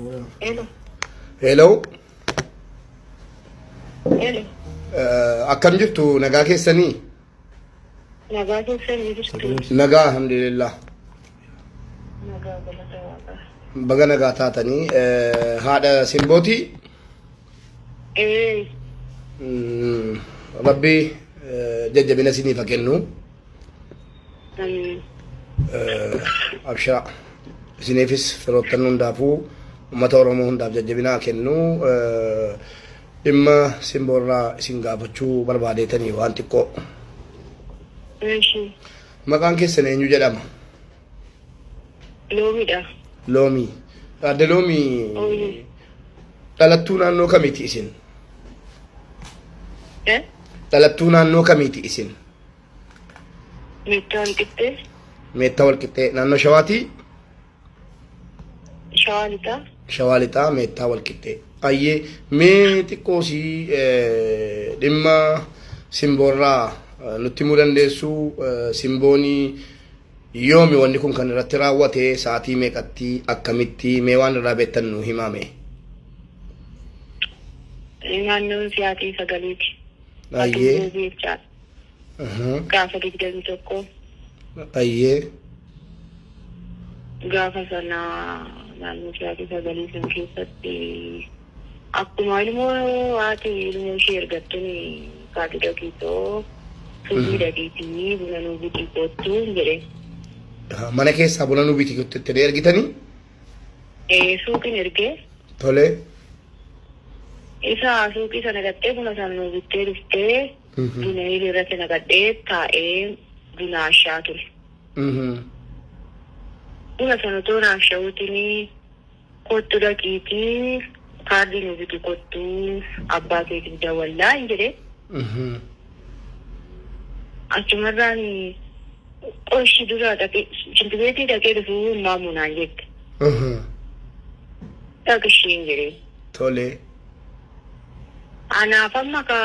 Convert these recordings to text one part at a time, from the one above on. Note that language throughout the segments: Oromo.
Hello. Hello. Hello. Akkam jirtu nagaa keessanii? Nagaa keessanii jirtu. Nagaa alhamdulillah. Nagaa galata waaqaa. Baga nagaa taatanii haadha simbootii. Ee. Rabbi jajjabina isiniif haa kennu. Amiin. Abshiraa isiniifis firoottan hundaafuu uummata Oromoo hundaaf jajjabina haa kennu. Dhimma simboorraa isin gaafachuu barbaadeetanii waan xiqqoo. Eeshi. Maqaan keessan eenyu jedhama? Loomiidha. Loomii. Aadde Loomii Ooyee. dhalattuu naannoo kamiiti isin? Eh? Dhalattuu naannoo kamiiti isin? Meettaa Walqixxee. Meettaa Walqixxee naannoo Shawaatii? Shawaa Lixaa. Shawaa Lixaa Meettaa Walqixxee. Ayyee mee xiqqoo sii dhimma simboorraa nutti himuu dandeessu simboonii yoomi wanni kun kan irratti raawwate sa'aatii meeqatti akkamitti mee waan irraa beektan nu himaa mee. Naannoon sa'aatii sagaliiti. Ayyee. Atuu jechaadha. Gaafa 21. Ayyee. Gaafa sana naannoo sa'aatii sagalii san keessatti akkuma ilmoo haati ilmoo ishee ergattuun kaadhu dhaqiitoo suuqii dhaqiitii buna nuu bitii koottuu jedhee. Mana keessaa buna nuu bitii koottu itti ergitanii? Ee suuqiin ergee. Tole. Isa suuqii sana dhaqxee buna sana nuu bittee dhuftee buna eelee irratti naqadhee taa'ee buna ashaa ture. Buna sana otoo naaf sha'uutiin kottu dhaqiitii kaardii nuu biti kottu abbaa keetiif dawwallaa hin jedhee. Achumarraan qoshi dura dhaqee shintibeetii dhaqee dhufuu hin maamu naan jette. Dhaqi ishiin jedhee. Tole. Anaaf amma ka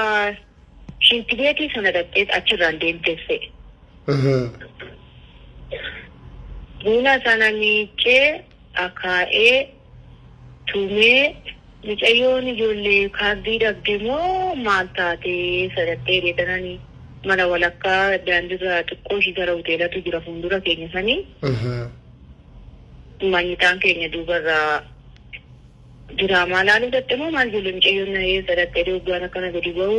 shintibeetii sana dhaqxee achirraan deemteef se'e. Buna sana miiccee akaa'ee tumee micayyoon ijoollee kaardii dhabde moo maal taatee sadattee deetanani mana walakkaa daandiirra xiqqoo ishii gara hoteelatu jira fuuldura keenya sanii manyitaan keenya duubarraa diraamaa laaluu dhatte moo maal ijoollee micayyoon na eessa dhatte hoggaan akkana gadi ba'u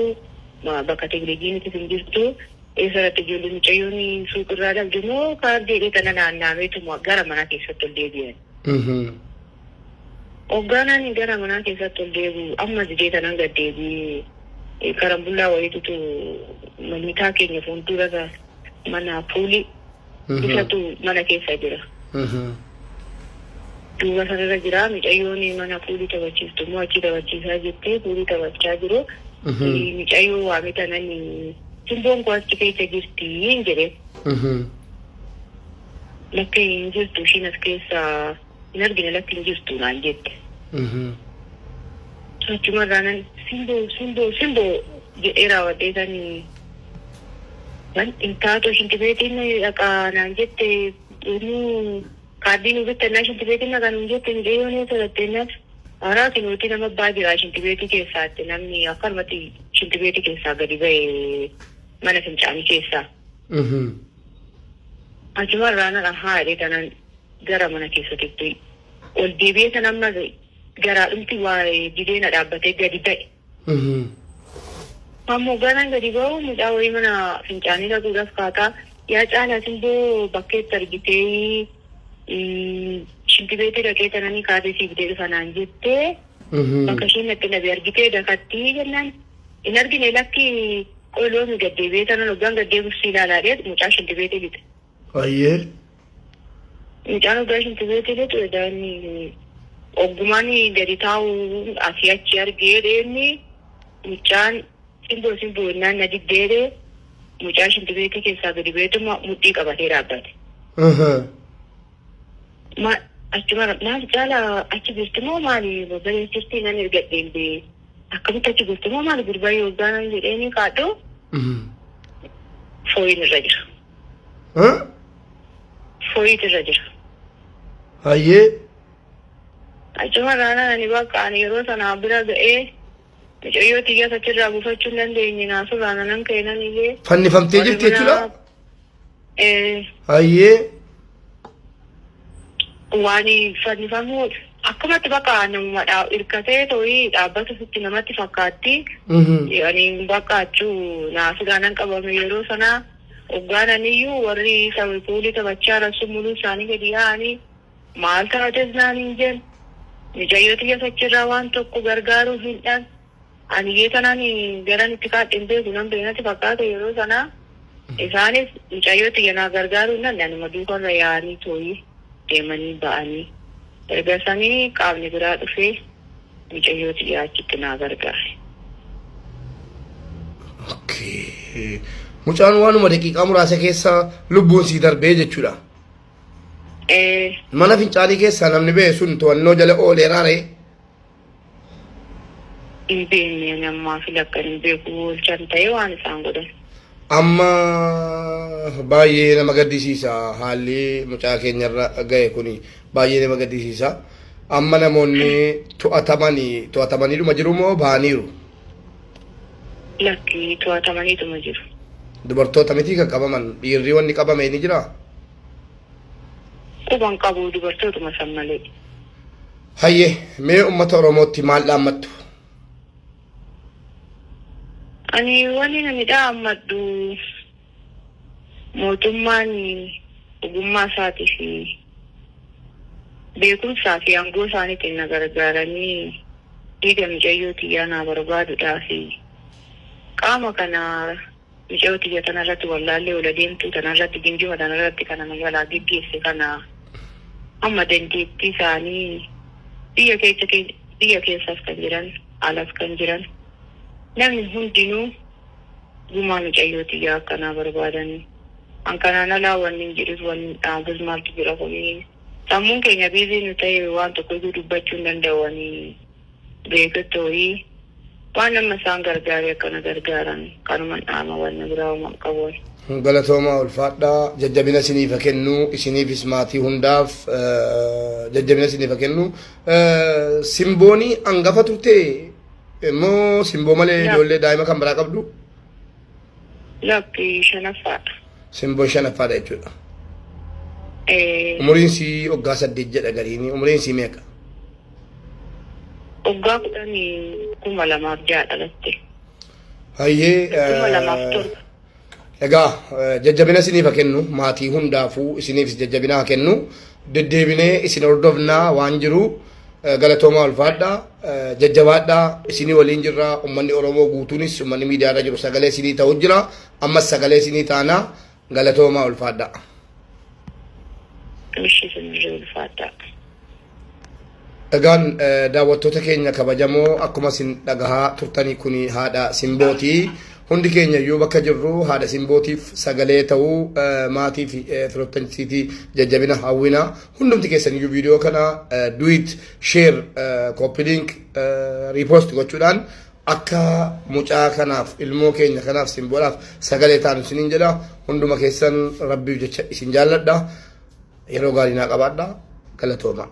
bakka teekinooloojiin hin jirtu. Eessa dhatte ijoollee mucayyoon suuqirraa dhabde moo kaardii jedhee tana naannaameetuma gara manaa keessatti ol deebi'an. Hoggaanaan gara manaa keessatti ol deebi'u amma didee tanan gad deebi'ee karambullaa wayiitutu manyitaa keenya fuuldura mana puulii isatu mana keessa jira. Duuba sanarra jira mucayyoon mana puulii taphachiiftu immoo achi taphachiisaa jirti puulii taphachaa jiru. Mucayyoo waame tanan simboon koo achi keessa jirti hin jedhee. Lakki hin jirtu ishiin as keessa hin argine lakki hin jirtu naan jette. Achumarraa nan simboo simboo simboo jedhee raawwadhee sanii hin taatu shintibeetiin dhaqaa naan jette inni kaardii nu bittannaa shintibeetiin dhaqaa nuun jette mucayyoon eessa dhatteennaaf haaraa kinuuti nama abbaa jira shintibeetii keessaatti namni akkanumatti shintibeetii keessaa gadi ba'e mana fincaanii keessaa. Achumarraa nan ahaa jedhee tanan gara mana keessatti ol deebi'ee san amma garaadhumti waa didee na dhaabbatee gadi ba'e. Ammoo garaan gadi ba'u mucaa wayii mana fincaanii dhaquudhaaf kaataa yaa caalaa simboo bakkeetti argitee shintibeetii dhaqee tananii kaatee sii bitee dhufa naan jettee bakka isheen natti dhabe argitee dakattii jennaan hin argine lakki qoloomi gad deebi'ee tanan hoggaan gad deebi'u si ilaalaa dheet mucaa shintibeetii lixe. Ayyee. Mucaan hoggaa shintibeetii lixu edaan oggumaan gadi taa'u asii achi argee dheemni mucaan simboo simboo jennaan na diddeedhe mucaa shintibeetii keessaa gadi ba'eetuma mudhii qabatee dhaabbate. Ma achuma maal caala achi jirti moo maali babbaree jirti nan ergadheen bee akkamitti achi jirti moo maali gurbaayee hoggaanaan jedheeni kaadhu fooyin irra jira. Fooyitu irra jira. Hayyee. Achuma raanaan ani bakka ani yeroo sanaa bira ga'ee mucayyoo xiyyaas achirraa buufachuu hin dandeenye naasurraa nanan ka'e nan iyyee. Fannifamtee Warri jirti jechuudha? mana Hayyee. Waan fannifamuu akkumatti bakka namuma hirkatee too'ii dhaabbata sitti namatti fakkaatti. Ani bakka achuu naasuudhaan nan qabame yeroo sanaa hoggaananiyyuu warri puulii taphachaa jiran sun muluu isaanii gadi yaa'anii maal taates naan hin jenne. Mucayyoo xiyya achirraa waan tokko gargaaruu hin dhan. Ani iyyee tanaan garan itti kaadhe hin beeku nan beeknatti fakkaata yeroo sanaa. Isaanis mucayyoo xiyya naa gargaaruu hin dhanne anuma duukarra yaa'anii too'ii deemanii ba'anii. Erga sanii qaamni biraa dhufee mucayyoo xiyyaa achitti naa gargaare. Okay. Mucaan waanuma daqiiqaa muraasa keessa lubbuun sii darbee jechuudha. Mana fincaanii keessaa namni ba'e sun to'annoo jala ooleeraa ree? Hin beekne ani ammaa fi lakkan hin beeku oolchan ta'ee waan isaan godhan. Amma baay'ee nama gaddisiisa haalli mucaa keenyarra ga'e kuni baay'ee nama gaddisiisa. Amma namoonni to'atamanii to'atamaniidhuma jiru moo ba'aniiru? Lakki to'atamaniituma jiru. Dubartoota miti kan qabaman dhiirri wanni qabame ni jiraa? Quban qabu dubartootuma san malee. Hayyee mee uummata Oromootti maal dhaammattu? Ani wanni nani dhaammadhu mootummaan ogummaa isaatii fi beekumsaa fi aangoo isaaniitiin na gargaaranii dhiiga mucayyoo xiyyaa naa barbaaduudhaa fi qaama kana mucayyoo xiyya tanarratti wallaallee ola deemtuu tanarratti gingima tanarratti kana na jalaa geggeesse kana amma dandeettii isaanii biyya keessa biyya keessas kan jiran alas kan jiran namni hundinuu gumaa mucayyoo xiyyaa akkanaa barbaadan an kanaan alaa wanni hin jedhus wanni dhaabus maaltu jira kuni sammuun keenya busy nu ta'e waan tokko iyyuu dubbachuu hin danda'u ani beekuttooyi waan nama isaan gargaaree akkana gargaaran kanuman dhaama wanni biraa uuman qabu. Galatoomaa ulfaadhaa jajjabina isiniif haa kennu isiniifis maatii hundaaf jajjabina isiniif haa kennu. Simboonii hangafa turte immoo simboo malee ijoollee daa'ima kan biraa qabdu? Lakki shanaffaadha. Simboo shanaffaadha jechuudha. Umuriin sii waggaa 8 jedha gariini umuriin sii meeqa? Waggaa 10 2006 dhalatte. Hayyee. 2007. Egaa jajjabina isiniif haa kennu maatii hundaafuu isiniifis jajjabina haa kennu deddeebinee isin hordofnaa waan jiru galatoomaa ulfaadhaa jajjabaadhaa isinii waliin jirra uummanni Oromoo guutuunis uummanni miidiyaarra jiru sagalee isinii ta'u jira ammas sagalee isinii taanaa galatoomaa ulfaadhaa. Ishii isinirree ulfaadhaa. Egaan daawwattoota keenya kabajamoo akkuma isin dhagahaa turtanii kuni haadha Simbootii. Hundi keenya iyyuu bakka jirru haadha Simbootiif sagalee ta'uu maatii fi firoottansiitii jajjabina hawwina. Hundumti keessan iyyuu viidiyoo kana duet share copy link repost gochuudhaan akka mucaa kanaaf ilmoo keenya kanaaf Simboodhaaf sagalee taanu isiniin jedha. Hunduma keessan rabbiif jecha isin jaalladha. Yeroo gaarii naa qabaadha. Galatooma.